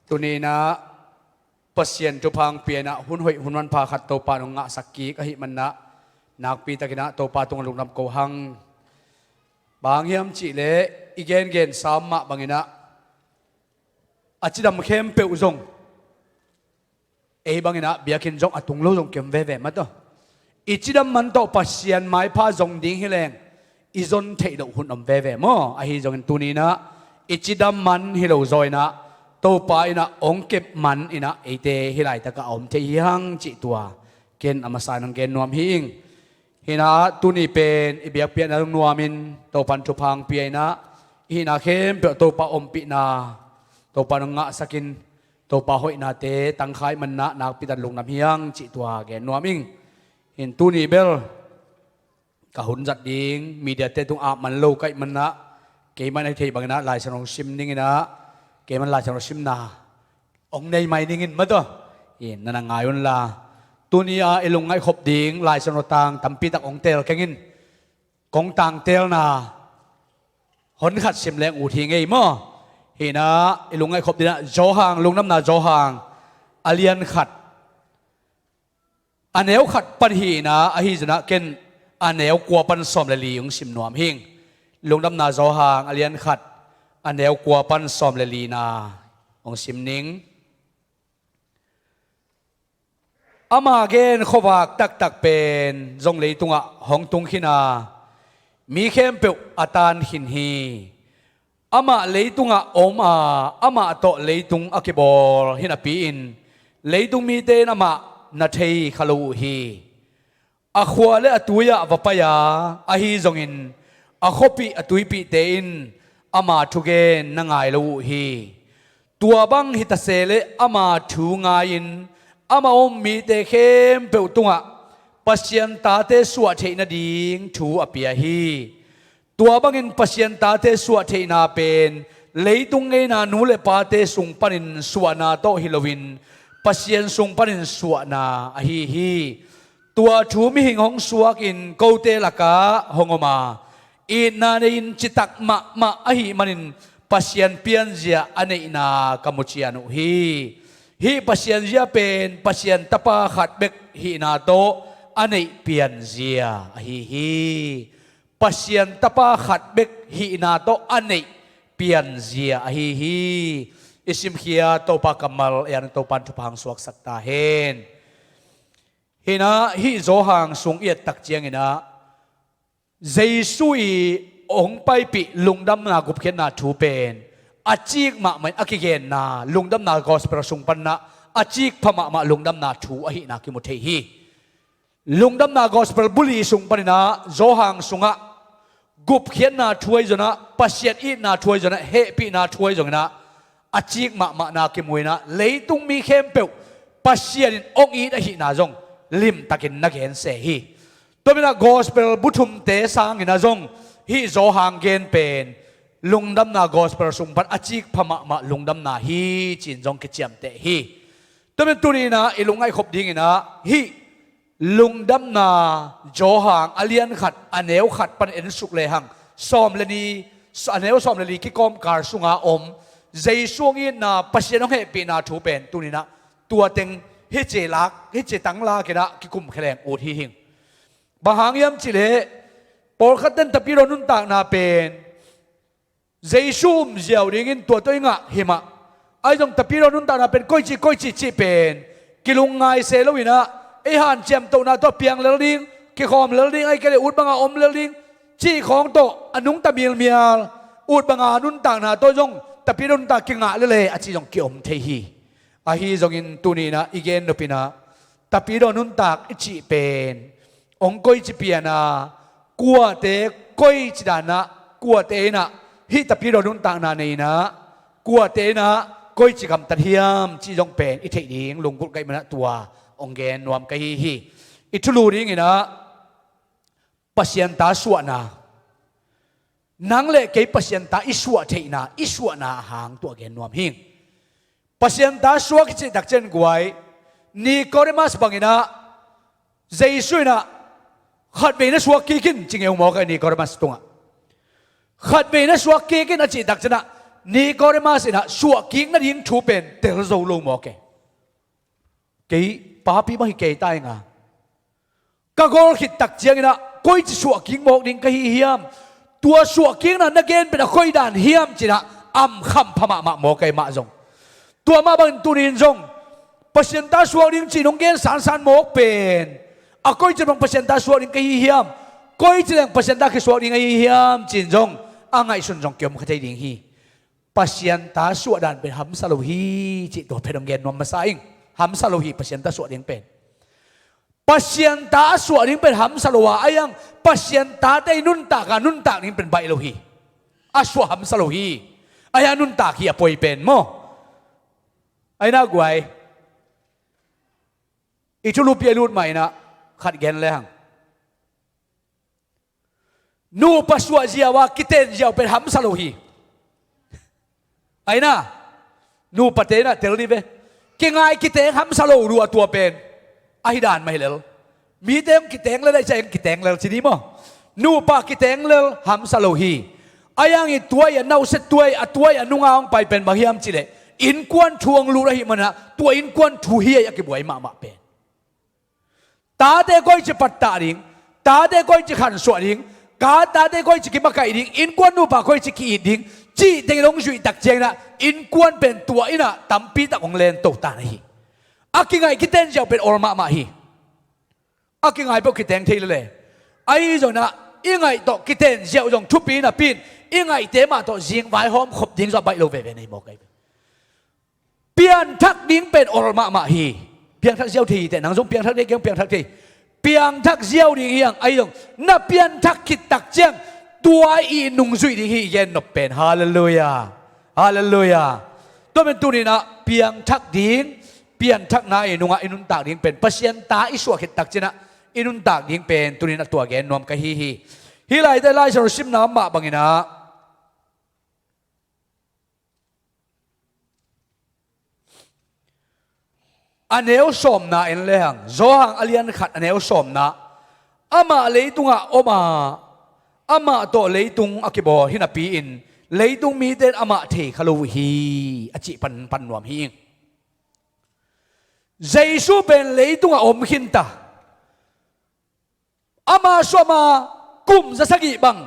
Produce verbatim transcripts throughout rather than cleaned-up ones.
Tuni inah Pasian thupha hong pia inah hun hoih hun manpha khat Topa in hong ngahsak kik ahih manin ah nakpi takin ah Topa tungah lungdam ko hang. Bang hang hiam cihleh i gengen sam mah bangin ah a cidam khempeuh zong ei bangin ah biakinn zong a tung lo zong kiom veve mah tawh. I cidam man tawh Pasian maipha zong ding hi leng i zon theih loh hun om veve maw? Ahi zongin tuni inah i cidam man hi lo zaw inah Topa inah hong kep man inah eite hih laitakah a om thei hi hang cih tua ken a masa in hong gen nuam hi ing. Hi inah tuni pen i biakpiakna zong nuamin Topa in thupha hong pia inah i hihna khempeuh Topa ompihna Topa in hong ngahsakin Topa hoihnate tangkhai manin ah nakpi takin lungdam hi hang cih tua gen nuam ing. Hi inah tuni bel ka hun zat ding mediate tung ap man lo ka hih manin ah keimah in a thei bangin ah Laisiangtho sim ding inah keimah in Laisiangtho simna hong nei mai ning in mah tawh. Hi inah na ngai unla tuni a i lungngaih khop ding Laisiangtho tang tampi tak hong teel keng in. Kong tangtelna hon khat sim leng ut hi ngei maw? Hi inah i lungngaih khop ding inah Johan, Lungdamna Johan a lian khat a neu khat pan hi inah ahi zongin ah ken a neu kua pan sawm le li hong sim nuam hi ing. Lungdamna Johan a lian khat a neu kua pan sawm le lina hong sim ning. Ama gen khuavak taktak pen zong leitungah hong tung khin a, mi khempeuh a tan khin hi. Amah leitungah a om a, amah tawh leitung a kibawl hi napi-in leitung mite in amah na thei kha lo uh hi. A khua le a tui-ah va pai a, ahi zongin a khuapih a tuipihte in ama thugen na ngai lo uh hi. Tua bang hi ta se leh ama thu ngai-in amah om mite khempeuh tungah Pasian tate suah theih nading thu a pia hi. Tua bangin Pasian tate suah theihna pen leitung ngeina nu le pate sung panin suahna tawh hi loin Pasian sung panin suahna ahi hi. Tua thu mihing hong suakin kote lakah hong om a, itna nei-in citak mahmah ahih manin Pasian pianzia a neihna ka mucian uh hi. Hih Pasian zia pen Pasian tapa khat bek hihna tawh a neih pianzia ahi hi. Pasian tapa khat bek hihna tawh a neih pianzia ahi hi. I simkhia Topa kammal ei-a Topa in thupha hong suaksak ta hen. Hi inah hih Johan sung i et tak ciangin ah Jesu i hong paipih lungdamna gupkhiatna thu pen a cik mahmah in a kigenna Lungdamna Gospel sung panin ah a cik pha mahmah lungdamna thu ahihna kimu thei hi. Lungdamna Gospel buli sung panin ah Johan sungah gupkhiatna thu ahi zongin ah, Pasian itna thu ahi zongin ah, hehpihna thu ahi zongin ah a cik mahmahna kimu in ah leitung mi khempeuh Pasian in hong it ahihna zong limtakin na gen se hi. Tua manin ah Gospel bu thumte sangin ah zong hih Johan gen pen Lungdamna Gospel sung pan a cik pha mahmah lungdamna hi ci-in zong kiciamteh hi. Tua manin tuni in ah i lungngaih khop dingin ah hih Lungdamna Johan a lian khat a neu khat pan en suk lehang sawm le ni, a neu sawm le li kikawmkal sunga om Jesu hong itna, Pasian hong hehpihna thu pen tuni in ah tua teng hih ci lak, hih ci tang lakin ah kikumkhia leng ut hi ing. Bang hang hiam cihleh pawlkhatte in Tapidaw nuntakna pen Jesu um ziau dingin tua tawh i ngah hi mah. Ahi zong Tapidaw nuntakna pen koici koici cih pen kilungngai se loin ah ei hanciam tohna tawh piang lel ding, kikhawm lel ding, ahih kei leh ut banga om lel ding cih khawng tawh a nungta milmial, ut banga nuntakna tawh zong Tapidaw nuntak kingah lel e a cih zong kiom thei hi. Ahi zongin tuni in ah i gen nop in ah Tapidaw nuntak i cih pen hong koici pian a, kuate koici dan ah, kuate in ah hih Tapidaw nuntakna nei in ah kuate in ah koici gamtat hiam cih zong pen i theih ding lunggulh ka hih manin ah tua hong gen nuam ka hi hi. I thulu dingin ah Pasian ta suahna, nang le kei Pasian ta i suah theihna, i suahna a hang tua gen nuam hi ing. Pasian ta suak i cih tak ciang guai, Nikodemas bangin ah Jesu in ah khatvei na suak kik in ci ngeu mawk a, Nikodemas tungah khatvei na suak kik in a cih tak ciang ah Nicodemus in ah suahkik nading thu pen tel zo lo mawk e. Kei papi bang hi kei ta inga, ka gol khit tak ciangin ah koici suahkik mawk ding ka hi hiam? Tua suahkikna na gen pen a koi dan hiam ci-in ah am kham pha mahmah mawk e mah zong. Tua mah bangin tuni-in zong Pasian ta suak ding ci-in hong gen sansan mawk pen a koici bang Pasian ta suak ding ka hi hiam? Koici leng Pasian ta kisuak ding ka hi hiam ci-in zong a ngaihsun zong kiom kha thei ding hi. Pasian ta suah dan pen hamsa lo hi cih tua pen hong gen nuam masa ing. Hamsa lo hi Pasian ta suah ding pen. Pasian ta a suah ding pen hamsa lo a, a iang Pasian tate i nuntak a nuntak ding pen baih lo hi. A suah hamsa lo hi. A iang nuntak hi a poi pen maw? Ai na guai. I thulupi a lut mah in ah khat gen le hang. Nupa suah ziau a kiten ziau pen hamsa lo hi. Ai na, nupate in ah tel ni ve. Kingai kiteng hamsa lo lua tua pen ahi dan mah hi lel. Mite hong kiteng lel a i ciah hong kiteng lel ci ni maw? Nupa kiteng lel hamsa lo hi. A iang i tuai a nauset tuai a tuai a nunga hong pai pen bang hiam cileh innkuan thu hong lut ahih manah tua innkuan thu hi a kibuai mahmah pen. Tate koici pattah ding, tate koici khansuah ding, ka tate koici kimakaih ding, innkuan nupa koici ki-it ding cih tengin hong zuih tak ciangin ah innkuan pen tua in ah tampi tak hong lento ta na hi. A kingaih kiten ziau pen ol mahmah hi. A kingai peuh kiteng thei lele. Ahi zongin ah i ngaih tawh kiten ziau zong thupi napi in i ngaihte mah tawh zingvai hawm khop ding zong a baih lo veve nei mawk ahi ve. Pianthak ding pen ol mahmah hi. Piangthak ziau thei hi teh, nang zong piangthak ding, kei zong piangthak thei. Piangthak ziau ding hi hang, ahi zong na pianthak khit tak ciang tua i nungzuih ding hi i gen nop pen. Halleluiah. Halleluiah. Tua pen tuni-in ah piangthak ding, pianthakna i nungah i nuntak ding pen Pasian ta i suah khit tak ciangin ah i nuntak ding pen tuni-in ah tua gen nuam ka hi hi. Hih laite Lai Siangtho simna mah bangin ah a neu sawmna en lehang, Johan a lian khat a neu sawmna, amah leitungah om a, amah tawh leitung a kibawl hi napi-in leitung mite in amah thei kha lo uh hi, a cih pan, pan nuam hi ing. Jesu pen leitungah om khinta. Ama suahma kum za sagih bang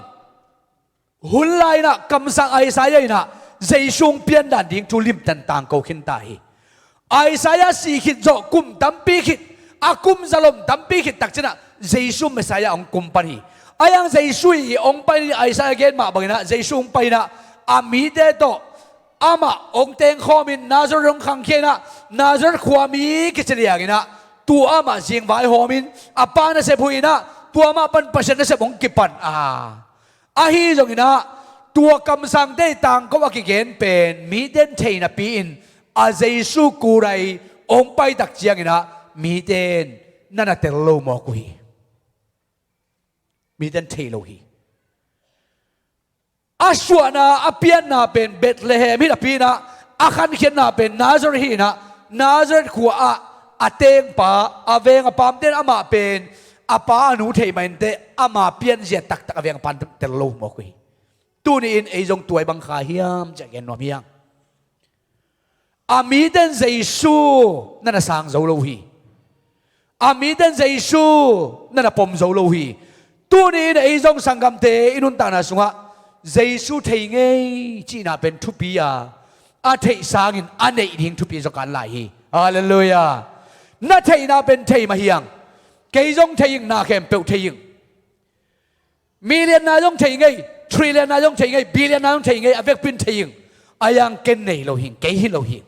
hun lai-in ah kamsang Isaiah in ah Jesu hong piandan ding thu limtan tangko khinta hi. Isaiah si khit zawh kum tampi khit, a kum zalom tampi khit tak ciangin ah Jesu Messiah hong kum pan hi. A iang Jesu i hong pai ni Isaiah gen mah bangin ah Jesu hong pai in ah a mite tawh amah hong tengkhawmin Nazareth hong khangkhia in ah Nazareth khuami kici liangin ah tua amah zingvai hawmin a Pa nasep huih in ah tua amah pan Pasian nasep hong kipan a. Ahi zongin ah tua kamsangte i tangko a kigen pen mite in thei napi-in a Jesu kurai hong paitak ciangin ah mite in na na tel lo mawk uh hi. Mite in thei lo hi. A suahna a pianna pen Bethlehem hi napi-in ah a khankhiatna pen Nazareth hi in ah Nazareth khua ah a tengpa a veng a pamte in amah pen a pa a nu thei mah inteh ama pianzia taktak a veng a pamte tel lo mawk uh hi. Tuni-in ei zong tua i bang kha hiam ci-a gen nuam hi hang. A mite in Jesu na na sang zo lo hi. A mite in Jesu na na pom zo lo hi. Tuni-in ei zong sanggamte i nuntakna sungah Jesu thei ngei cihna pen thupi a, a theih sangin a neih ding thupi zong kan lai hi. Halleluiah. Na theihna pen thei mah hi hang. Kei zong thei ing, na khempeuh thei ing. Million na zong thei ngei, trillion na zong thei ngei, billion na zong thei ngei, a vekpi in thei ing. A iang ken nei lo hing, kei hi lo hing.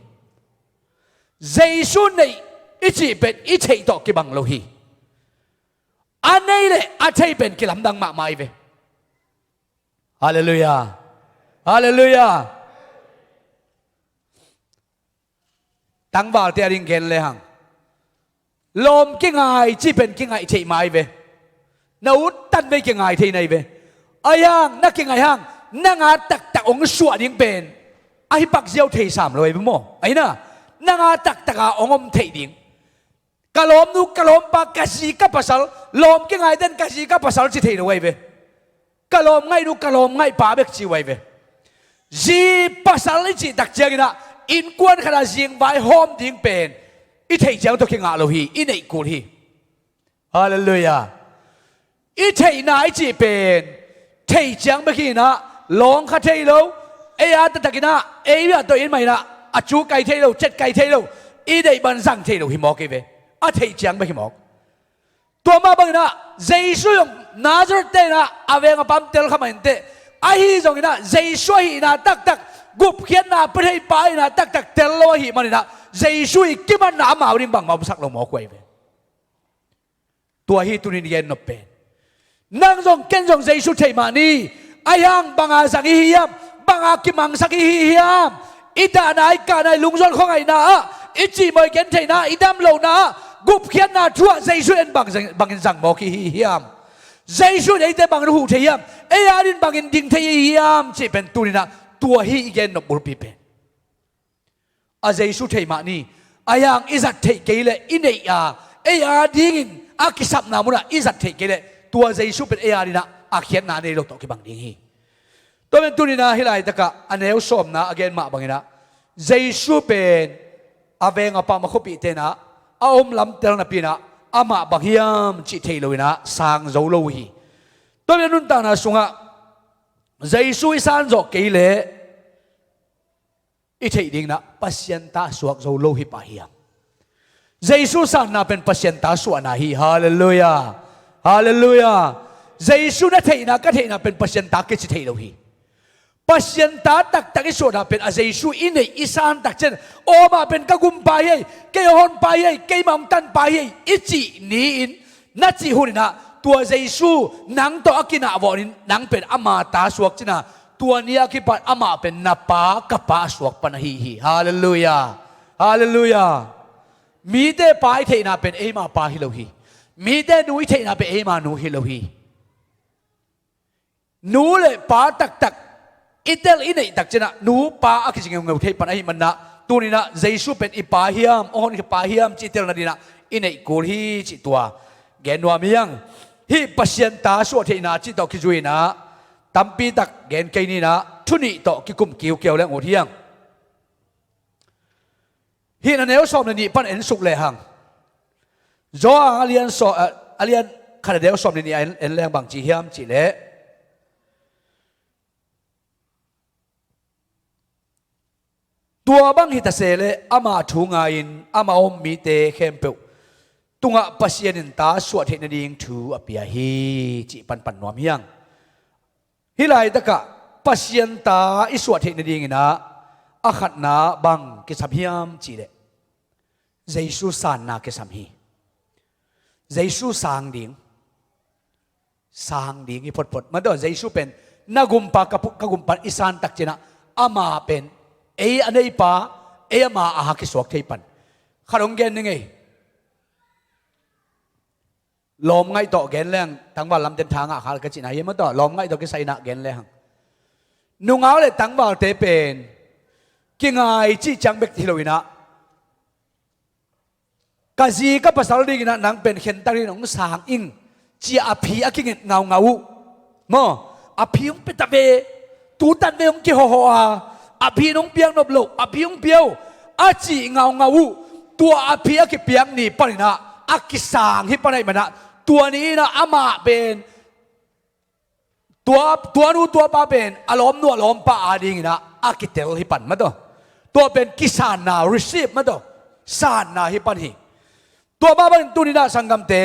Jesu neih i cih pen i theih tawh kibang lo hi. A nei le a thei pen kilamdang mahmah hi ve. Halleluiah. Halleluiah. Tangvalte a ding gen lehang lawm kingai cih pen kingaih theih mai ve. Na ut tan vei kingai thei nai ve. Ahi hang na kingaih hang nang a taktak hong suah ding pen ahi pak ziau thei sam lo ahi ve maw? Ahi na, nang a taktak a hong om theih ding. Ka lawmnu, ka lawmpa, ka zi, ka pasal, lawm kingaite in ka zi, ka pasal ci thei lo ahi ve. Ka lawmngaihnu, ka lawmngaihpa bek ci uh ahi ve. Zi pasal i cih tak ciangin ah innkuan khat ah zingvai hawm ding pen i theih ciang tawh kingah lo hi, i neih kul hi. Halleluiah. I theihna i cih pen theih ciang bek hi in ah, lawng kha thei lo, ei a taktak in ah, ei a tawh in mah in ah, a cu kai thei lo, cet kai thei lo, i deih bang zang thei lo hi mawk hi ve. A theih ciang bek hi mawk. Tua mah bangin ah Jesu zong Nazareth te in ah a veng a pam tel kha mah inteh. Ahi zongin ah Jesu ahihna taktak, gupkhiatna pia thei pa ahihna taktak tel lo ahih manin ah Jesu i kimanna amau ding bangmah omsak lo mawk uh ahi ve. Tua hi tunin gen nop pen. Nang zong ken zong Jesu theih mah ni. Ahi hang banga zang i hi hiam? Banga kimangsak i hi hiam? I dahna, i kahna, i lungzuan khuangaihna ah i cihmawh, i gentheihna, i damlohna ah gupkhiatna thu ah Jesu en bang, bangin zang mawk i hi hiam? Jesu in eite bangin huh thei hiam? Ei adingin bangin ding thei i hi hiam cih pen tunin ah tua hi i gen nop bulpi pen. A Jesu theih mah ni. Ahi hang i zat theih kei leh i neih a, ei adingin a kisapna munah i zat theih kei leh tua Jesu pen ei adingin ah a khiatna nei lo tawh kibang ding hi. Tua pen tunin ah hih laitakah a neu sawmna a gen mah bangin ah Jesu pen a veng a pam a khuapihte in ah a om lamtel napi in ah amah bang hiam cih thei loin ah sang zo lo uh hi. Tua pen nuntakna sungah Jesu i san zawh kei leh i theih dingin ah Pasian ta suak zo lo hi pah hiam? Jesu sanna pen Pasian ta suahna hi. Halleluiah. Halleluiah. Jesu na theihna, ka theihna pen Pasian ta kici thei lo hi. Pasian ta taktak i suahna pen a Jesu i neih i san tak ciang, aw amah pen ka gumpa hi ei, kei hong honpa hi ei, keimah hong tanpa hi ei i cih ni-in na cih hunin ah tua Jesu nang tawh a kinahvawnin nang pen ama ta suak cin a, tua ni a kipan amah pen na pa, ka pa a suak pan ahi hi. Halleluiah. Halleluiah. Mite pa i theihna pen eima pa hi lo hi. Mite nu i theihna pen eima nu hi lo hi. Nu le pa taktak i tel i neih tak ciang ah nu pa a kici ngeungeu thei pan ahih manin ah tunin ah Jesu pen i pa hiam, hong honkhia pa hiam cih tel nadingin ah i neih kul hi cih tua gen nuam hi hang. Hih Pasian ta suah theihna cih tawh kizui in ah tampi tak gen kei ni in ah thu nih tawh kikum kiukiau leng ut hi hang. Hih na neu sawm le nih pan en suk lehang, Johan a lian saw, a, a lian khat a neu sawm le nih a en, en leng bang ci hiam cih leh, tua bang hi ta se leh ama thu ngai-in ama om mite khempeuh tungah Pasian in ta suah theih nading thu a pia hi cih panpan nuam hi hang. Hih laitakah Pasian ta i suah theih nadingin ah a khatna bang kisam hiam cih leh Jesu sanna kisam hi. Jesu sang ding, sang ding hi photphot. Mah tawh Jesu pen na gumpa, ka pu-, ka gumpa i san tak ciang ah ama pen ei a neipa, ei ama a kisuak thei pan. Khat hong gen ning ei. Lawmngaih tawh gen leng tangval lamten tha ngah khal ka cihna hi, mah tawh lawmngaih tawh kisai in ah gen lehang, nungak le tangvalte pen kingai cih ciang bek hi lo in ah, ka zi ka pasal dingin ah nang pen khentak dingin hong sang ing ci-a a phi a kinget ngaungau uh. Maw, a phi hong pia ta ve, tu tan ve hong kihawhawh a, a phi in hong piak nop loh, a phi hong pia uh a cih ngaungau uh. Tua a phi a kipiak ni panin ah a kisang hi pan ahih manin ah tua ni-in ah amah pen tua, tua nu tua pa pen a lawmnu a lawmpa adingin ah a kitel hi pan, mah tawh. Tua pen kisanna, receive, mah tawh, sanna hi pan hi. Tua mah bangin tuni-in ah sanggamte,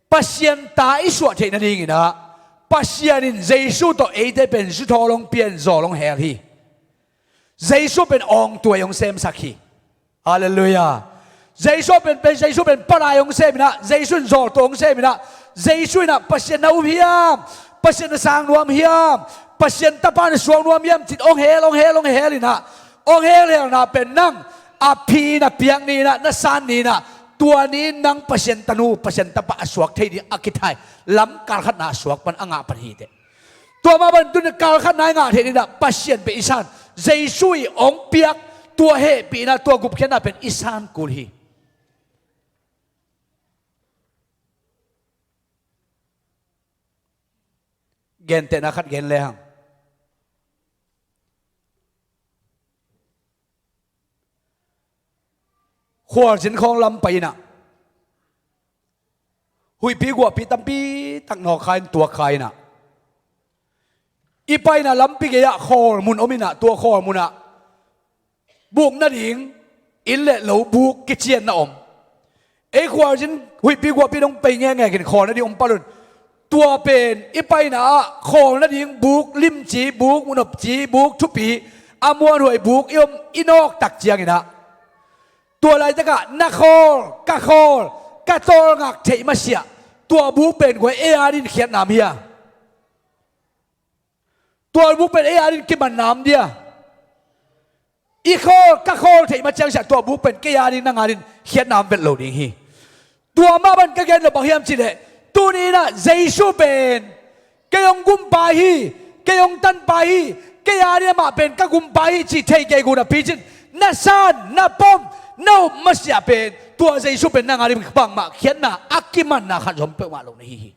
Pasian ta i suah theih nadingin ah Pasian in Jesu tawh eite pen zuthawl hong pia in zawl hong hel hi. Jesu pen awngtuai hong semsak hi. Halleluiah. Jesu pen, pen, Jesu pen palai hong sem in ah, Jesu in zawltu hong sem in ah, Jesu in ah Pasian na up hiam, Pasian na sang nuam hiam, Pasian tapa na suak nuam hiam cih hong hel, hong hel, hong hel in ah, hong helhelna pen nang a phi na piak ni-in ah, na san ni-in ah, tua ni-in nang Pasian tanu, Pasian tapa a suak thei ding a kithai lam kal khatna a suak pan, a ngah pan hi teh. Tua mah bangin tuni-in kal khatna i ngah theih dingin ah Pasian pen i san, Jesu i hong piak tua hehpihna, tua gupkhiatna pen i san kul hi. Gentehna khat gen lehang, Khualzin khawng lam pai inah huihpi guahpi tampi tak nawk kha in tuak kha inah i paina lampi gei-ah khawl mun om inah tua khawl munah buk nading inn le lo buk kician na om. Ei khualzin huihpi guahpi dong pai ngekngek in khawl nading om palun. Tua pen i paina ah khawl nading buk limci, buk nopci, buk thupi, a muanhuai buk i om i nawk tak cianginah tua laitakah na khawl, ka khawl, ka tawlngak theih masiah tua buk pen guai ei adin khiatna om hia? Tua buk pen ei adin kimanna om dia? I khawl, ka khawl theih ma ciangsiah tua buk pen kei adin nang adin khiatna om vet lo ding hi. Tua mah bang ka gen lo bang hiam cihleh, tuni inah Jesu pen kei hong gumpa hi, kei hong tanpa hi, kei adin amah pen ka gumpa hi cih thei kei gunah picin na san, na pom, na up masiah pen tua Jesu pen nang adin bangmah khiatna a kimanna khat zong peuhmah lo na hi hi.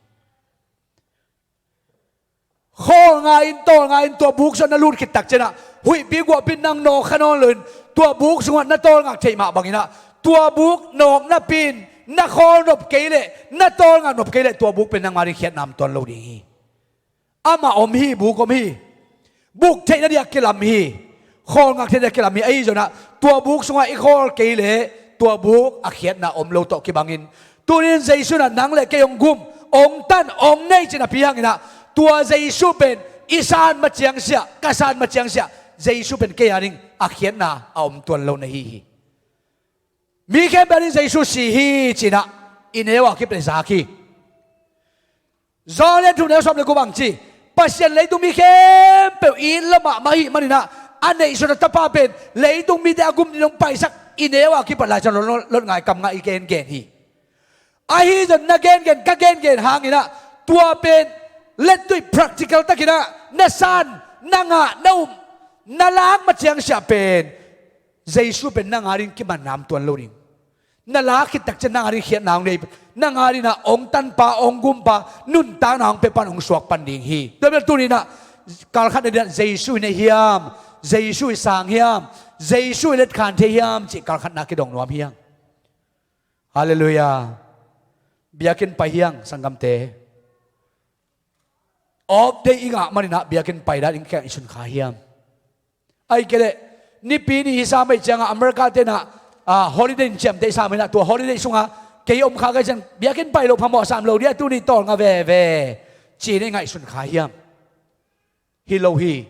Khawl nga in, tawl nga in tua buk sungah na lut khit tak cianah huihpi guahpi in nang nawk kha nawn loin tua buk sungah na tawlngak theih mah banginah tua buk nawk napi in na khawl nop kei leh na tawlngak nop kei leh tua buk pen nangmah ding khiatna om tuan lo ding hi. Amah om hi, buk om hi. Buk theih nading a kilam hi. Khawl ngak theih nading a kilam hi. Ahi zongah tua buk sungah i khawl kei leh tua buk a khiatna om lo tawh kibangin, tunin Jesu inah nang le kei hong gum, hong tan, hong nei cih napi hanginah tua Jesu pen i san ma ciangsiah, ka san ma ciangsiah Jesu pen kei ading a khiatna a om tuan lo na hi hi. Mi khempeuh ading Jesu si hi cinah i neu a kip le zak hi. Johan lian thum neu sawm le guk bang ci, Pasian leitung mi khempeuh it lo mahmah ahih maninah a neihsun a Tapa pen leitung mite a gum ding hong paisak i neu a kipat Lai Siangtho Lot ngai kam ngah i gengen hi. Ahi zong na gengen, ka gengen hanginah tua pen lettuih practical takinah na san, na ngah, na um, na lak ma ciangsiah pen Jesu pen nang adin kimanna om tuan lo ding. Na lak khit tak ciang nang adin khiatna hong nei, nang adinah hong tanpa, hong gumpa, nuntakna hong pia pan, hong suak pan ding hi. Tua bel tuninah kalkhat nadinah Jesu i nei hiam, Jesu i sang hiam, Jesu i letkhan thei hiam cih kalkhatna kidong nuam hiang. Halleluiah. Biakinn pai hiang, sanggamte. Off day i ngah maninah biakinn pai dan in kiang i sun kha hiam? Ahih kei leh nipi ni hi sam ahih ciangah America tenah, ah, holiday in ciamteh sam inah tua holiday sungah kei om kha ka hih ciang biakinn pai loh phamawh sam lo dia, tuni tawlnga veve ci-in i ngaihsun kha hiam? Hi lo hi.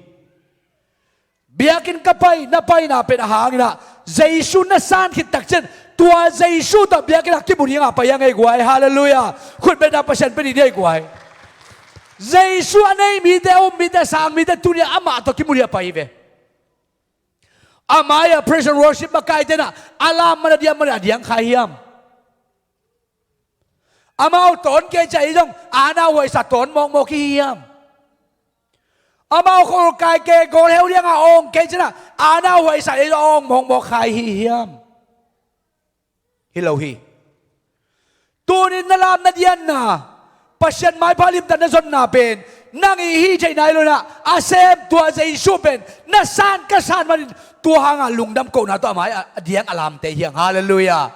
Biakinn ka pai, na paina pen a hanginah Jesu na san khit tak ciang tua Jesu tawh biakinn ah kimu dingah pai a ngei guai. Halleluiah. Khutbetna Pasian pia ding hi guai. Jesu a nei mite, a um mite, a sang mite tuni-ah amah tawh kimu dingah pai hi ve. A mai-ah praise and worship makaite inah a lam man a diam man a diang kha hiam? Amau tawn kei ciah i zong ana huaisa tawn mawkmawk i hi hiam? Amau khol kai kei gawl heu diangah awng kei ciah inah ana huaisa i zong awng mawkmawk kha i hi hiam? Hi lo hi. Tunin na lam na dianna, Pasian maipha limtak na zonna pen nang i hih theihna hi lo inah a sem tua Jesu pen na san ka san manin tua hangah lungdam kohna tawh a mai a diang a lamte hiang. Halleluiah.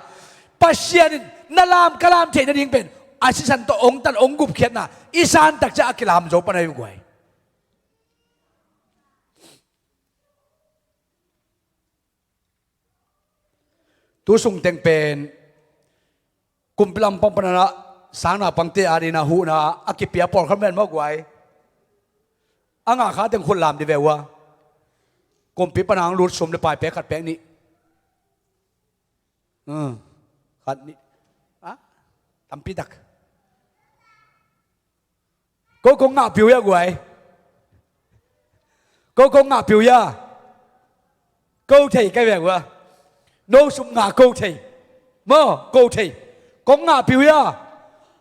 Pasian in na lam ka lam theih nading pen a sisan tawh hong tan hong gupkhiatna i san tak ciah a kilam zo pan ahi guai. Tu sungteng pen kumpi lampang panah sang naupangte adingin a huhna a kipia pawlkhat men maw guai. A ngah kha teng khut lam dih ve ua. Kumpi panah ang lut sum le pai pek khat pek nih. Hmm. Khat nih. Ah? Tampi tak. Ko kong ngah piu ya guai. Ko kong ngah piu ya. Ko thei kai vek ua. No sum ngah ko thei. Mo ko thei. Kong ngah piu ya.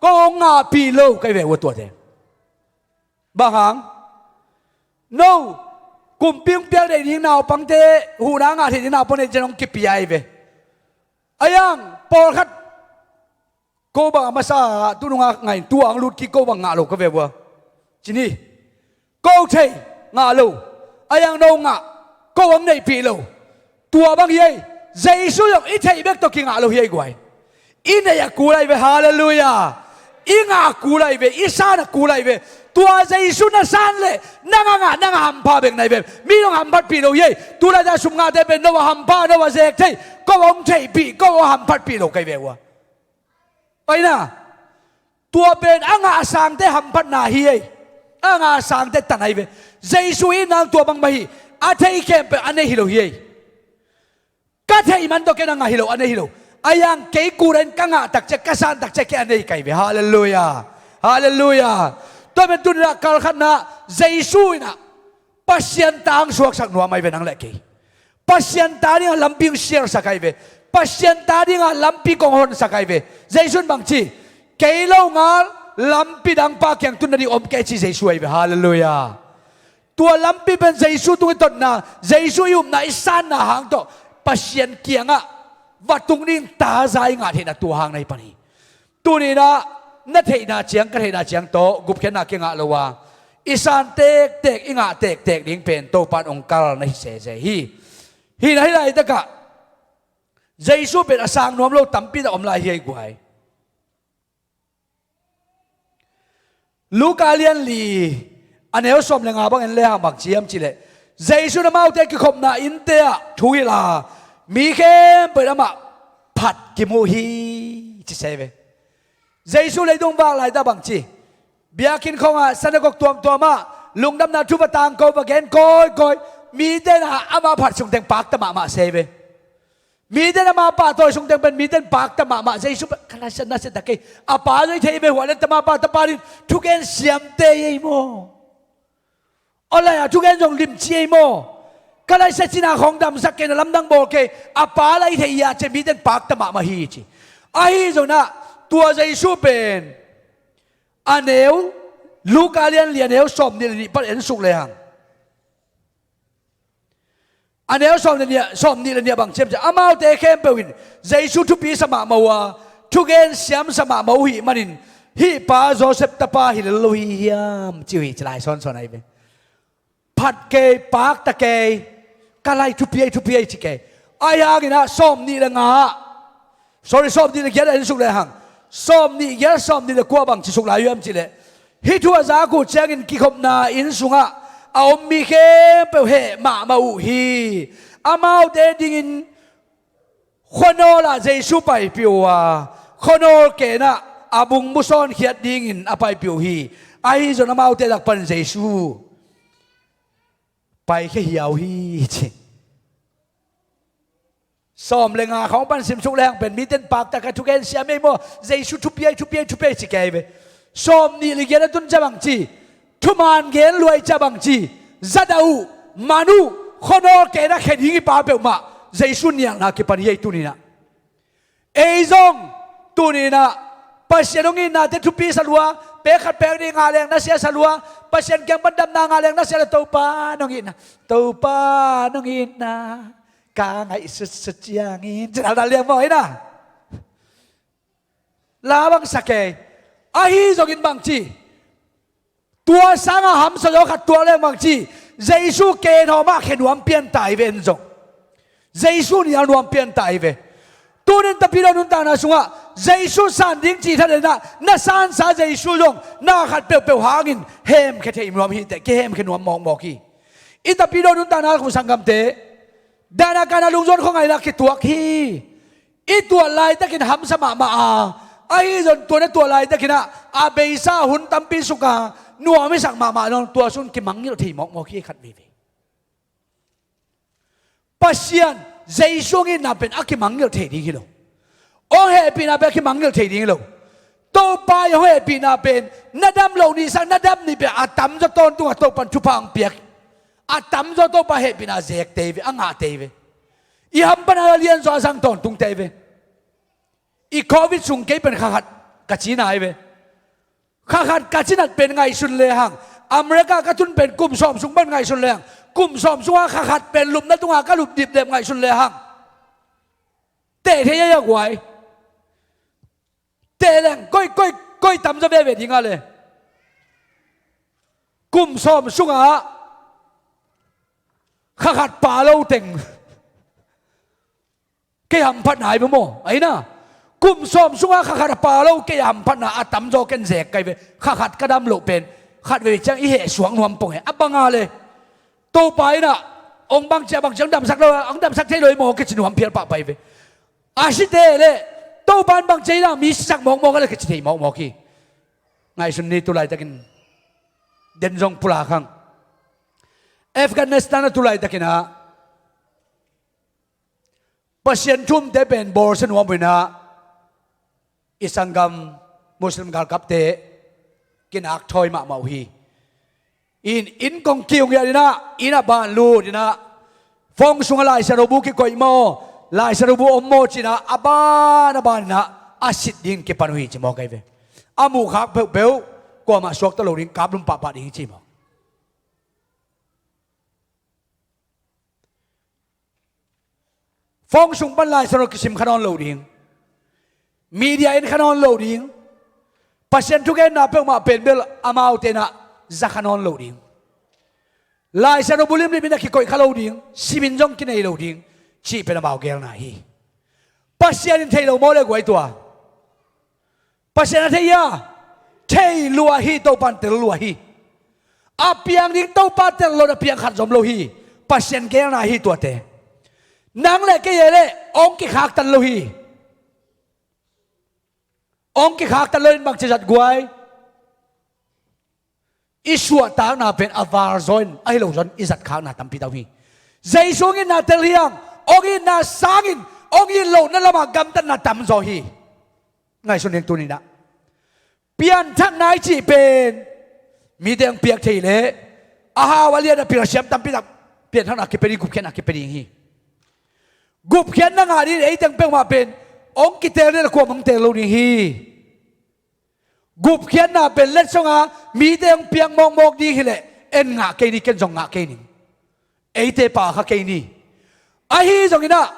Ko kong ngah pi lo kai vek ua tuate. Bang hang? No kumpi hong piak deih ding naupangte huhna ngah theih ding naupangte cian hong kipia hi ve. A yang pawlkhat ko bang a masa tu nungak ngaih in tua ang lut kik ko bang ngah lo ka ve ua. Cin hi. Ko thei ngah lo. A yang no ngah ko ang neihpih lo. Tua bang hi ei. Jesu zong i theih bek tawh kingah lo hi ei guai. I neih a kul ahi ve, halleluiah. I ngah a kul ahi ve, i san a kul ahi ve. Tua Jesu na san leh nang a ngah, nang a hampha bek na hi ve. Mi zong hamphatpih lo hi ei. Tulaitak sum ngahte pen no a hampha, no a zek thei. Ko hong theihpih, ko hong hamphatpih lo ka hi ve ua. Oi na, tua pen a ngah a sangte hamphatna hi ei. A ngah a sangte tan ahi ve. Jesu in nang tua bangmah hi. A thei khempeuh a neih hi lo hi ei. Ka theih man tawh ken a ngah hi lo, a neih hi lo. A yang kei kul in ka ngah takciang, ka san takciang kei a nei ka hi ve. Halleluiah. Halleluiah. Tua pen tuni-in ah kal khatna Jesu in ah Pasian ta hong suaksak nuam ahi ve nang le kei. Pasian ta dingah lampi hong sialsak ahi ve. Pasian ta dingah lampi kong honsak ahi ve. Jesu in bang ci? Kei lo ngal lampi dang Pa kiang tun nading om kei ci Jesu ahi ve. Halleluiah. Tua lampi pen Jesu tung i totna, Jesu i upna, i sanna hang tawh Pasian kiangah va tung ding taza i ngah theihna tua hang na hi pan hi. Tuni-in ah na theihna ciang, ka theihna ciang tawh gupkhiatna kingah lo a, i san tektek, i ngah tektek ding pen Topa in hong kal na hi sese hi. Hi na hi laitakah Jesu pen a sang nuam lo tampi tak om lai hi ei guai. Luka lian li a neu sawm le nga bang en le hang bang ci hiam cih leh, Jesu in amaute kikhopna innte ah thu hilh a, mi khempeuh in amah phat kimu hi ci se ve. Jesu leitung vak laitak bang ci? Biakinn khawngah, synagogue tuamtuamah lungdamna thu va tangko, va gen kawikawi. Mite in ah ama phat sungteng pakta mahmah se ve. Mite in ama pahtawi sungteng pen mite in pakta mahmah. Jesu pen ka laisiat nasia ta kei. A pa zong i thei ve, hua le tama pa, tapa ding thugen siamte ei maw? Aw lai-a thugen zong limci ei maw? Ka laisiat cina khawng damsak kei, na lamdang bawl kei. A pa lah i thei hi a ci, mite in pakta mahmah hi ci. Ahi zongin ah tua Jesu pen a neu, Luka lian li a neu sawm nih le nih pan en suk le hang. A neu sawm le nih, sawm nih le nih bang ci hiam cih leh, amaute khempeuh in Jesu thupi sa mahmah uh a, thugen siam sa mahmah uh hih manin, hih pa Josef tapa hi lel lo hi hiam ci uh hi ci lai sawnsawn ahi ve. Phat kei, pakta kei, ka lai thupi ei, thupi ei ci kei. Ahi hangin ah sawm nih le nga ah, sorry, sawm nih le giat ah en suk le hang. Sawm nih giat, sawm nih le kua bang ci suk lai uh hiam cih leh, hih thu a zak uh ciangin kikhopna inn sungah a om mi khempeuh heh mahmah uh hi. Amaute dingin khuanawl ah Jesu paipih uh a, khuanawl ken ah a bung musawn khiat dingin a paipih uh hi. Ahi zongin amaute lak pan Jesu paikhia hiau hi ci. Sawm le nga khawng pan sim suk le hang pen mite in pakta kei, thugen siam ei maw, Jesu thupi ei, thupi ei, thupi ei ci kei ve. Sawm nih le giat a tun ciang bang ci? Thuman gen luai ciang bang ci? Za dah uh, man uh, khuanawl ken ah khia ding hi pa peuhmah Jesu nialna kipan hi ei tuni-in ah. Ei zong tuni-in ah Pasian hong itnate thupi sa lua, pek khat pek nih ngah leng nasia sa lua, Pasian kiang pan damna ngah leng nasia lua, Topa nong itna, Topa nong itna ka ngaihsut sut ciangin, ci lalna liang maw, hi na? La bang sa kei. Ahi zongin bang ci? Tua sangah hamsa zaw khat tuak leng bang ci? Jesu ken hawmah khia nuam pian ta hi ve en zong. Jesu nial nuam pian ta hi ve. Tunin Tapidaw nuntakna sungah Jesu san ding cih thadah in ah na sansa Jesu zong na khat peuhpeuh hangin hemkhia thei nuam hi teh, kihemkhia nuam mawkmawk hi. I Tapidaw nuntakna khung sanggamte, dahna kahna lungzuan khuangaihna kituak hi. I tuah laitakin hamsa mahmah a, ahi zong tua na tuah laitakin ah a beisa hun tampi suk a, nuam i sak mahmah zong tua sung kimangngilh thei mawkmawk hi khat veivei. Pasian, Jesu hong itna pen a kimangngilh thei ding hi lo. Hong hehpihna pen a kimangngilh thei ding hi lo. Topa i hong hehpihna pen na dam loh ni sang, na dam ni pen a tamzaw tawntung a Topa in thupha hong piak. A tamzaw Topa hehpihna a zek tei ve, a ngah tei ve. I hamphatna a lianzaw a zang tawntung tei ve. I Covid sung kei pen kha khat ka cina hi ve. Kha khat ka cinat pen ngaihsun lehang, America ka tun pen kum sawm sung pan ngaihsun lehang, kum sawm sungah kha khat pen lupna tungah ka lup dipdep ngaihsun lehang, teh thei a, a guai. Teh leng koi, koi, koi tamzaw veve ding a le. Kum sawm sungah kha khat pa lo teng. kei hamphatna hi ve maw, ahi na. Kum sawm sungah kha khat a pha lo kei a hamphatna a tamzaw ken zek ka hi ve. Kha khat ka dam loh pen khat veve ciang i heh suak nuam pong hi a bang a le. Topa in ah hong bang ciang bang ciang damsak lo, hong damsak thei lo hi maw kici nuam phial pahpah hi ve. A site le Topa in bang ciang in ah mi sisak mawkmawk a le kici thei mawkmawk hi. Ngaihsun ni, tu laitakin den zong pulak hang. Afghanistan a tu laitakin ah Pasian thumte pen bawlsia nuam uh in ah i sanggam Muslim galkapte kinak thawi mahmah uh hi. In, inn kong kiung hi a in ah, inn a ban lut in ah, phone sungah Laisiangtho bu kikoih maw, Laisiangtho bu om maw ci in ah, a ban a ban in ah a sit ding kipan uh hi ci maw kei ve. A muhkhak peuhpeuh kuamah suakta lo ding, kaplum pahpah ding ci maw. Phone sung pan Laisiangtho kisim kha nawn lo ding. Media en kha nawn lo ding. Pasian thugenna peuhmah pen bel amaute in ah za kha nawn lo ding. Laisiangtho bu limlim in ah kikoih kha lo ding. Simin zong kinei lo ding. Cih pen amau geelna hi. Pasian in thei lo maw le guai tua? Pasian a thei a, thei lua hi, Topa in tel lua hi. A piang ding Topa tel lo na piang khat zom lo hi. Pasian geelna hi tuate. Nang le kei e le hong kikhaktan lo hi. Hong kikhaktan lo in bang ci zat guai? I suahtakna pen a val zaw in ahi lo zaw in i zatkhakna tampi tam hi. Jesu hong itna tel hi hang, hong itna sangin hong it lohna lamah gamtatna tamzaw hi. Ngaihsun ning tuni in ah. Pianthakna i cih pen mite hong piak thei leh a hau a lian a pil a siam tampi tak pianthakna kipia ding, gupkhiatna kipia ding hi. Gupkhiatna ngah ding in ei teng peuhmah pen hong kiteel ding a kuamah hong teel lo ding hi. Gupkhiatna pen letsong a mite hong piak mawkmawk ding hileh en ngah kei ni, ken zong ngah kei ning. Eite pha kha kei ni. Ahi zongin ah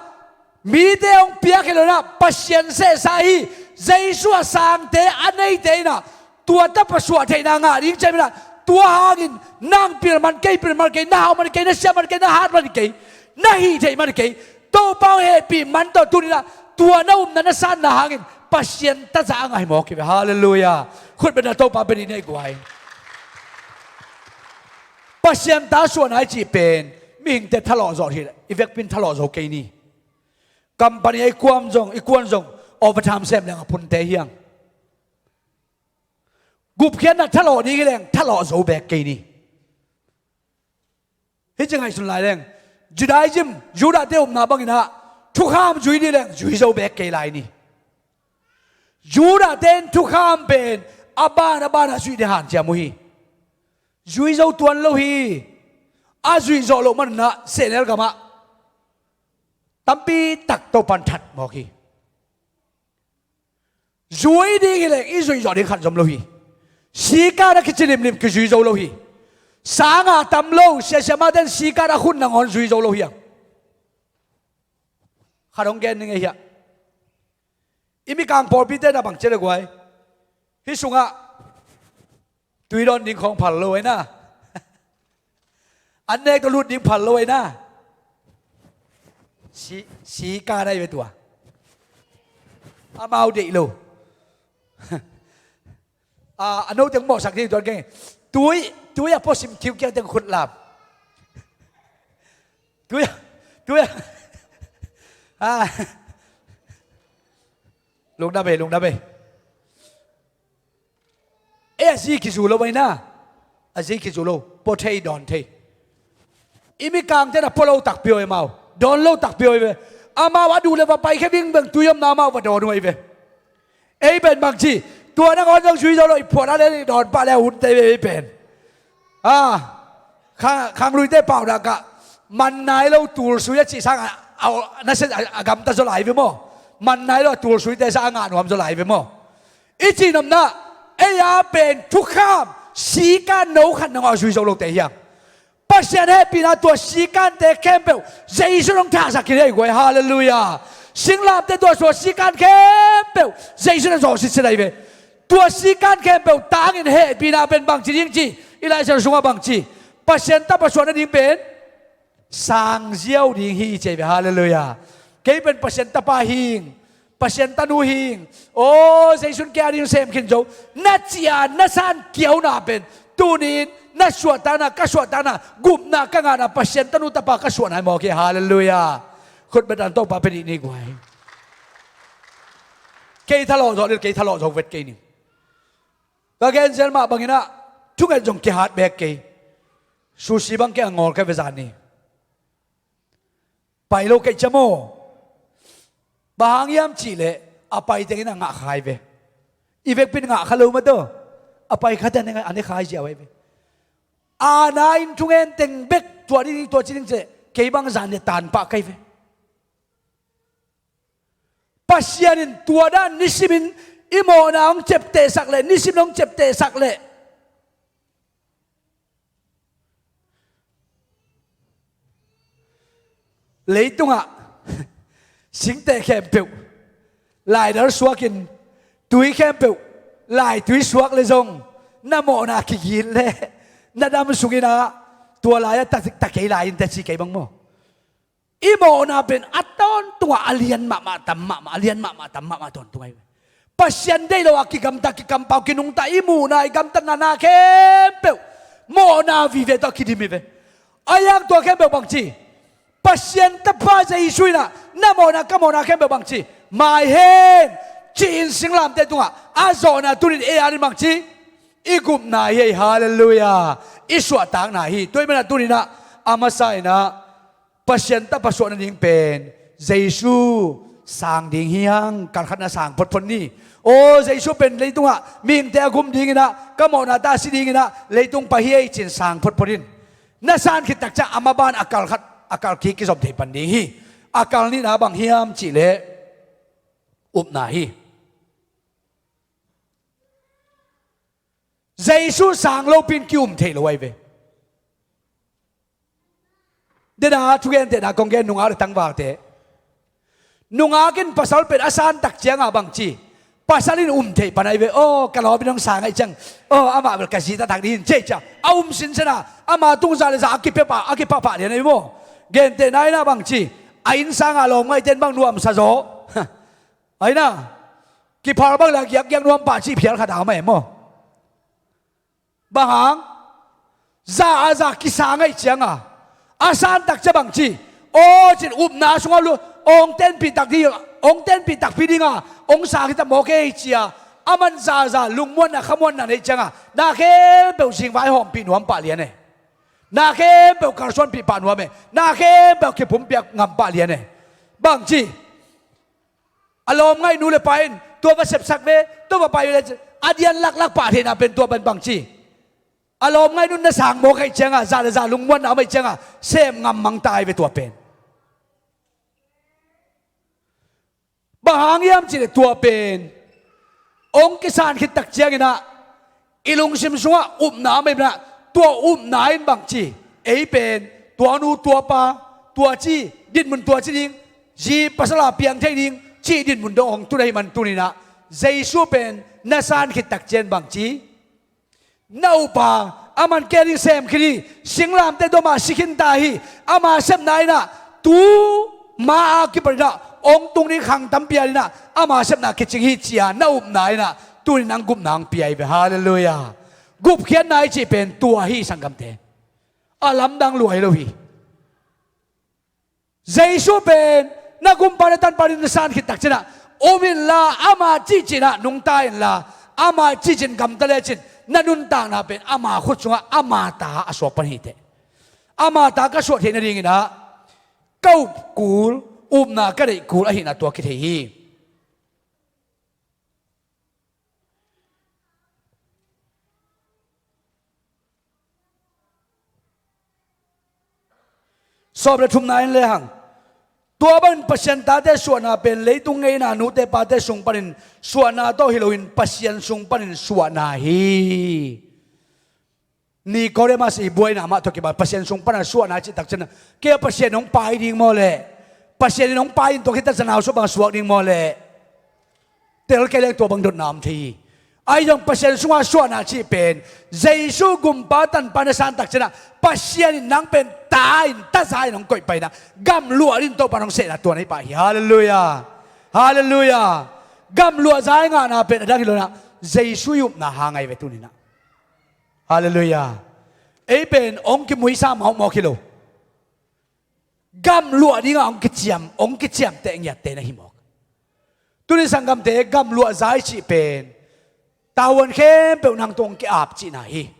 mite hong piak hi lo in ah Pasian sehsa hi. Jesu a sangte a neite in ah tua tapa suah theihna ngah ding ciam in ah, tua hangin nang pil man kei, pil man kei, na hau man kei, na sia man kei, na hat man kei, na hih theih man kei, Topa hong hehpih man tawh tuni in ah tua na upna na sanna hangin Pasian ta za a ngah hi mawk hi ve. Halleluiah. Khut beng in ah Topa bia dih ni ei guai. Pasian ta suahna i cih pen mihingte thalawh zawh hi leh i vekpi in thalawh zo kei ni. Company a i kuam zong, i kuan zong overtime sem leng a phunte hi hang. Gupkhiatna thalawh ding hi leng thalawh zo beek kei ni. Hih ci ngaihsun lai leng, Judaism, Judahte upna bangin ah thukham zui dih leng zui zo beek kei lai ni. Judahte in thukham pen a ban a ban a zuih ding hanciam uh hi. Zui zo tuan lo hi. A zuih zawh loh man un ah sehnel gamah tampi tak Topa in that mawk hi. Zui ding hi leng i zuih zawh ding khat zom lo hi. Sikan a kici limlim kizui zo lo hi. Sang a tam lo, siasiamate in sikan a khut nangawn zui zo lo hi hang. Khat hong gen ning ei hiah. I Mikang pawlpite na bang ci le guai? Hih sungah tui dawn ding khawng phal lo ei na. An nek tawh lut ding phal lo ei na. Si, sikan a hi ve tua. Amau deih lo. A, a no teng mawhsak ding tuan keng. Tui, tui a puasim kiukiang teng khut lam. Tui a, tui a. A. Lungdam ei, lungdam ei. Ei a zi kizu lo mai na. A zi kizu lo. Pua thei, dawn thei. I Mikangte na pua lo takpi aw ei amau. Dawn lo takpi aw ei ve. Amau a duh le va paikhia vingveng tui omna amau va dawn uh ei ve. Ei pen bangci, tua nangawn zong zui zo lo, i phuahna le i dawn pah le a hunte ei pen. A, khang, khangluite pau dah kah, man nai lo tulsui a cih sang a, a, na sia a, a gamta zaw lai ve maw? Man nai lo a tulsuite sang a ngah nuam zaw lai ve maw? I cihnopna, ei a pen thukham, sikan no khat nangawn a zui zo lote hi hang. Pasian hehpihna tua sikante khempeuh Jesu in hong thahsak hi ei guai, halleluiah. Singlamte tua sua sikan khempeuh Jesu in a zawh sitset ahi ve. Tua sikan khempeuh tangin hehpihna pen bangci ding ci, i Laisiangtho sungah bangci, Pasian tapa suah nading pen sang ziau ding hi ci ahi ve, halleluiah. Kei pen Pasian tapa hing, Pasian tanu hing, aw Jesu in kei a ding sem khin zo, na ci-a na san kiauna pen tuni-in na suahtakna, ka suahtakna, gupna ka ngahna, Pasian tanu tapa ka suahna hi mawk hi. Halleluiah. Khut beng tan, Topa pen i ni guai. Kei thalawh zawh lel, kei thalawh zo vet kei ning. Ka gen zel mah bangin ah thunget zong kihat bek kei. Sushi bang kei a ngawl ka ve zan ni. Pai lo kei cia maw. Bang hang hiam cihleh a pai tengin a ngah khai ve. I vekpi in ngah kha lo mah tawh, a pai khat in a ne khai ziau ahi ve. A na in thungen teng bek tua ding, tua ci ding cihleh kei bang zan ni tan pah kai ve. Pasian in tua dan nisimin i mawhna hong ciaptehsak leh, nisimin hong ciaptehsak leh, leitungah singteh khempeuh laidal suakin, tui khempeuh laitui suak leh zong, na mawhna kigit leh na dam sungin ah, tua lai-ah ta, ta kei lai in teh ci kei bang maw. I mawhna pen a tawntungah a lian mahmah tam mahmah, a lian mahmah tam mahmah tawntung ahi ve. Pasian deih lo a kigamta, kikampau, kinungta, i muhna, i gamtatna, na khempeuh mawhna vive tawh a kidim hi ve. A hiang tua khempeuh bangci, Pasian tapa Jesu in ah na mawhna, ka mawhna khempeuh bangci, mai hen ci-in singlamteh tungah a zawhna tunin ei a ding bangci, i gupna hi. Halleluiah. I suahtakna hi. Tua ahih manin ah tunin ah a masa in ah Pasian tapa suah nading pen Jesu sang ding hi hang, kalkhatna sang photphot ni. Aw, Jesu pen leitungah mihingte a gum dingin ah, ka mawhna ta a si dingin ah leitung pai hi ei ci-in sang photphot in. Na san khit tak ciang a maban a kalkhat, a kalkik kizom thei pan ding hi. A kal nihna bang hiam cihleh upna hi. Jesu sang lopi-in ki-um thei lo ahi ve. Dena thugentehna kong gen, nungak le tangvalte. Nungak in pasal pen a san tak cianga bangci, pasal in um thei pan ahi ve. Aw, ka lawm in hong sang ahih ciang, aw, amah bel ka zi taktak ding hi ci-a, a um sinsen a, ama tung zah le zah a kipia pah, a kipah pah lian ahi maw. Gentehna in ah bangci, a innsanga lawmngaihte in bang nuamsa zaw. Ahi na, kiphal bang le a giakgiak nuam pah cih phial khat a om ahi maw. Bang hang? Za a za kisang ahih cianga, a san tak ciang bangci, aw ci-in upna sungah lu, hong tenpih tak ding, hong tenpih takpi dinga hong sang hi ta mawk ei ci-a, a man zaza lungmuanna, khamuanna neih cianga, na khempeuh zingvai hawmpih nuam pah lian e. Na khempeuh kalsuanpih pah nuam e. Na khempeuh kipumpiak ngam pah lian e. Bangci, a lawmngaih nu le pa in tua va sepsak ve, tua va pai ve le, a dian laklak pah theihna pen tua pen bangci, a lawmngaih nu in na sang mawk ahih cianga, za le za lungmuanna om ahih cianga sem ngam mang ta ahi ve tua pen. Bang hang hiam cihleh tua pen hong kisan khit tak ciangin ah i lungsim sungah upna om ahih manin ah, tua upna in bangci, ei pen tua nu tua pa, tua ci dinmun, tua ci ding, zi pasal a piang thei ding cih dinmun dong hong tun ahih man tunin ah, Jesu pen na san khit tak ciang bangci, na upa, a man kei a ding sem khin hi, singlamteh tawh amah si khin ta hi, ama sepna in ah tu ma a kipanin ah hong tung ding khang tampi a ding ah ama sepna kicing hi ci-a na upna in ah tunin nang gupna hong pia hi ve. Halleluiah. Gupkhiatna i cih pen tua hi sanggamte. A lamdang lua hi lo hi. Jesu pen na gumpa, na tanpa ding na san khit tak ciangin ah um inla, ama cihcih in ah nungta inla, ama cihcih in gamta lecin na nuntakna pen ama khut sungah ama ta a suak pan hi teh. Ama ta ka suah theih nadingin ah ka up kul, upna ka neih kul ahihna tua kithei hi. Sawm le thumna in lehang, tua bangin Pasian tate suahna pen leitung ngeina nute pate sung panin suahna tawh hi loin Pasian sung panin suahna hi. Nikodemas i buaina mah tawh kibang, Pasian sung pana suahna cih tak ciangin, kei a Pasian hong pai ding maw leh? Pasian in hong pai in tua khit tak ciang nausuah bang suak ding maw leh? Tel kei leng tua bang dotna om thei hi. Ahi zong Pasian sungah suahna cih pen Jesu gumpa tanpa na san tak ciangin ah Pasian in nang pen ta in, taza in hong koih pai in ah, gamluah ding Topa in hong sehna tuan ahi pah hi. Halleluiah. Halleluiah. Gamluah za i ngahna pen a dang hi lo in ah, Jesu i upna hang ahi ve tuni in ah. Halleluiah. Ei pen hong kimuisa mawkmawk hi lo. Gamluah dingah hong kiciam, hong kiciamteh ngiatte na hi mawk. Tuni sanggamte, gamluah za i cih pen tavuan khempeuh nang tung hong ki-ap cihna hi.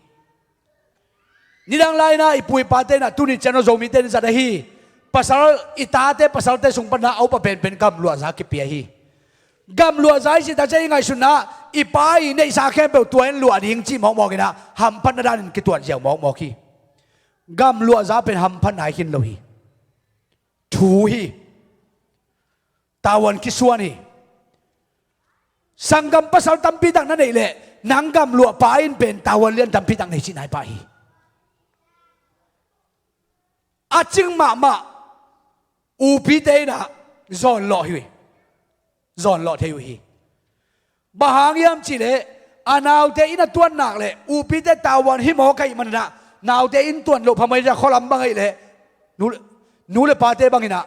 Nidang lai in ah i pu i pate in ah, tuni ciang aw Zomite in zat ahi, pasal, i tate pasalte sung pan in ah a upa penpen gamluah za kipia hi. Gamluah za i cih tak ciang i ngaihsutna, i pa i neihsa khempeuh tua in luah ding cih mawkmawk in ah, hamphatna danin kituat ziau mawkmawk hi. Gamluah za pen hamphatna hi khin lo hi. Thu hi. Tavuan kisuan hi. Sanggam pasal tampi tak na neih leh, nang gamluah pa in pen tavuan lian tampi tak nei cihna hi pah hi. A cing mahmah upite in ah zawnlawh hi uh hi. Zawnlawh thei uh hi. Bang hang hiam cih leh, a naute inn a tuan nak leh upite tavuan hi mawk ahih manin ah, naute inn tuan loh phamawh in ah, khualam bang ahih leh nu, nu le pate bangin ah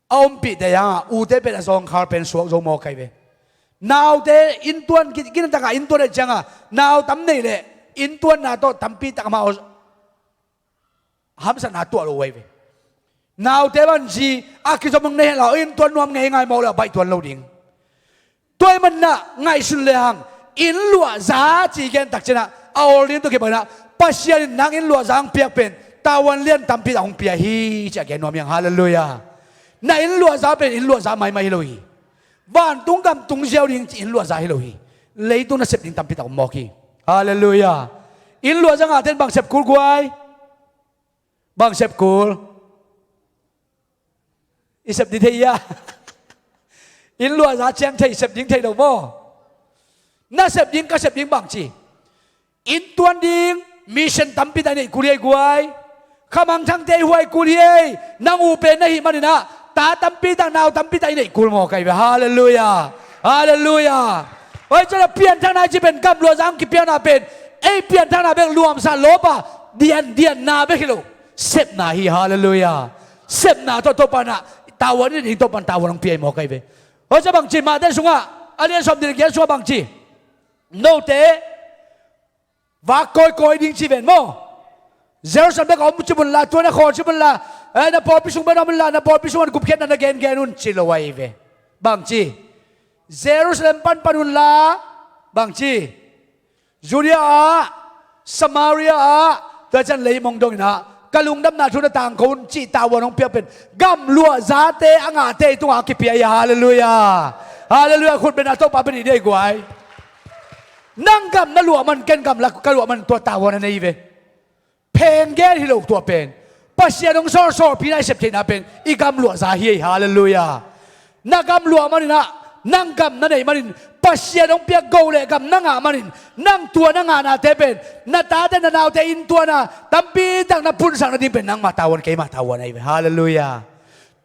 a ompihte hang ah, ute pen a zawngkhal pen suak zo mawk ahi ve. Naute inn tuan ki, kinatakah inn tuan ahih ciangah, nau tam nei leh inn tuanna tawh tampi tak amau hamsatna tuah lo uh ahi ve. Naute bang zi a kizom hong nei hen la, inn tuan nuam ngei ngai mawk leh a baih tuan lo ding. Tua ahih manin ah ngaihsun le hang, inn luah za ci gen tak ciangin ah, a awl ding tawh kibang in ah, Pasian in nang inn luah za hong piak pen tavuan lian tampi tak hong pia hi, ci a gen nuam hi hang. Halleluiah. Na inn luah za pen inn luah za maimai hi lo hi. Vantung gam tung ziau ding ci inn luah za hi lo hi. Leitung nasep ding tampi tak om mawk hi. Halleluiah. Inn luah za ngahte in bang sep kul guai? Bang sep kul? I sep ding thei ia? Inn luah za ciang thei, sep ding thei lo maw? Na sep ding, ka sep ding bang ci? Inn tuan ding mission tampi tak i neih kul hi ei guai. Khamangthangte i huai kul hi ei. Nang u pen na hih manin ah ta tampi tak, nau tampi tak i neih kul mawk ahi ve. Halleluiah. Halleluiah. Oi, cih leh pianthakna i cih pen, gamluah za hong kipiakna pen ei pianthakna bek, luamsa lawpa diandianna bek hi lo. Sepna hi. Halleluiah. Sepna tawh Topa in ah tavuan i neih ding, Topa in tavuan hong pia hi mawk ahi ve. Oi, cih bang ci, Matthai sungah, a lian sawmnih le giat sungah bang ci? Note vak kawikawi ding ci ven maw? Jerusalem bek a om cip unla, tua na khawl cip unla, eh, na pawlpi sung bek na om unla, na pawlpi sungah gupkhiatna na gengen un ci lo ahi ve. Bang ci? Jerusalem panpan unla, bang ci? Judea ah, Samaria ah, tua ciang leimong dongin ah ka lungdamna thu na tangko un cih tavuan hong piak pen gamluah zate a ngahte i tungah a kipia hi. Halleluiah. Halleluiah. Khut beng a, Topa beng i deih guai. Nang gam na luah man, ken gam la ka luah man, tua tavuan a nei ve. Pheng gen hi lo tua pen. Pasian hong sawlsawlpina i sep theihna pen i gamluah za hi ei. Halleluiah. Na gamluah manin ah, nang gam na neih manin, Pasian hong piak go leh gam na ngah manin, nang tua na ngahnate pen na tate na naute inn tuana tampi tak na phunsak nading pen nangma tavuan, keima tavuan ahi ve. Halleluiah.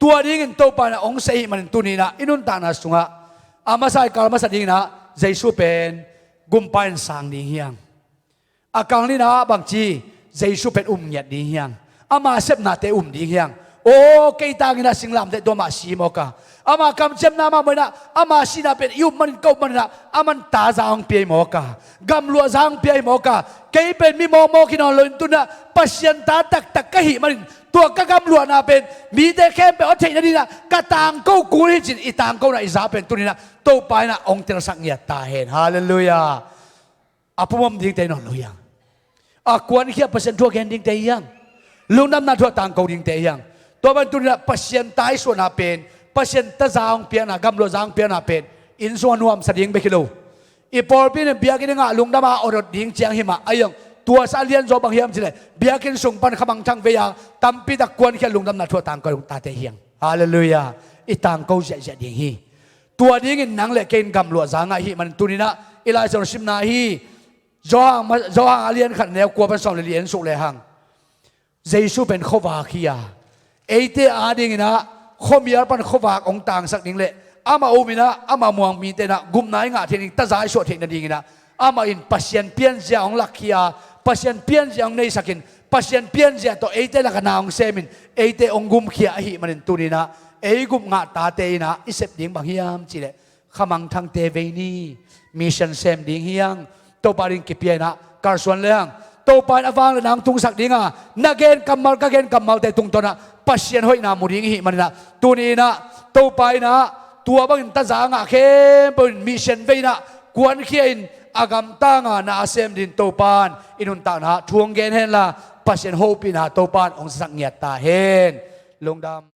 Tua dingin Topa in ah hong seh ahih manin tuni in ah i nuntakna sungah a masa i kal masa dingin ah Jesu pen gumpa in sang ding hi hang. A kal ni in ah bang ci? Jesu pen um ngiat ding hi hang. Ama sepnate um ding hi hang. Aw, kei tangin ah singlamteh tua mah si mawk a, ama kamciamna mah muh in ah, ama sihna pen i up manin, ka up manin ah, aman taza hong pia hi mawk a, gamluah za hong pia hi mawk a, kei pen mi mawkmawk hi nawn loin tuni in ah Pasian ta taktak ka hih manin tua ka gamluahna pen mite khempeuh a theih nadingin ah ka tangko kul hi, ci-in i tangkona i za pen tuni in ah Topa in ah hong telsak ngiat ta hen. Halleluiah. A pumom dingte hi nawn lo hi hang. A kuankhia Pasian thu a gen dingte hi hang. Lungdamna thu a tangko dingte hi hang. Tua ban tuni in ah Pasian ta i suahna pen, Pasian ta za hong piakna, gamluah za hong piakna pen inn sungah nuamsa ding bek hi lo. I pawlpi in biakinn i ngah lungdam a awdawt ding ciang hi mah, ahi zong tua sa a lianzaw bang hiam cih leh biakinn sung pan khamangthang vei a tampi tak kuankhia lungdamna thu a tangko tate hi hang. Halleluiah. I tangko ziahziah ding hi. Tua dingin nang le kei in gamluah za ngah i hih manin tuni in ah i Lai Siangtho simna hi. Johan, Johan a lian khat, neu kua pan sawm le li en suk le hang. Jesu pen khuavak hi a, eite adingin ah khuamial pan khuavak hong tangsak ding le amah um in ah, amah muang mite in ah gupna i ngah theih nading, taza i suah theih nading in ah, amah in Pasian pianzia hong lakkhia, Pasian pianzia hong neisak in, Pasian pianzia tawh eite lak ah na hong sem in, eite hong gumkhia ahih manin tuni in ah, ei gup ngah tate in ah i sep ding bang hiam cih leh, khamangthangte vei ni, mission sem ding hi hang. Topa ding kipia in ah kalsuan le hang. Topa in a vang le na hong tungsak ding a, na gen kammal, ka gen kammalte tungtawn ah Pasian hoihna mu ding i hih manin ah, tuni in ah Topa in ah tua bangin taza ngah khempeuh in mission vei in ah kuankhia in, a gamtang a na a sem dingin Topa in i nuntakna ah thu hong gen hen la, Pasian hopihna Topa in hong sak ngiat ta hen. Lungdam.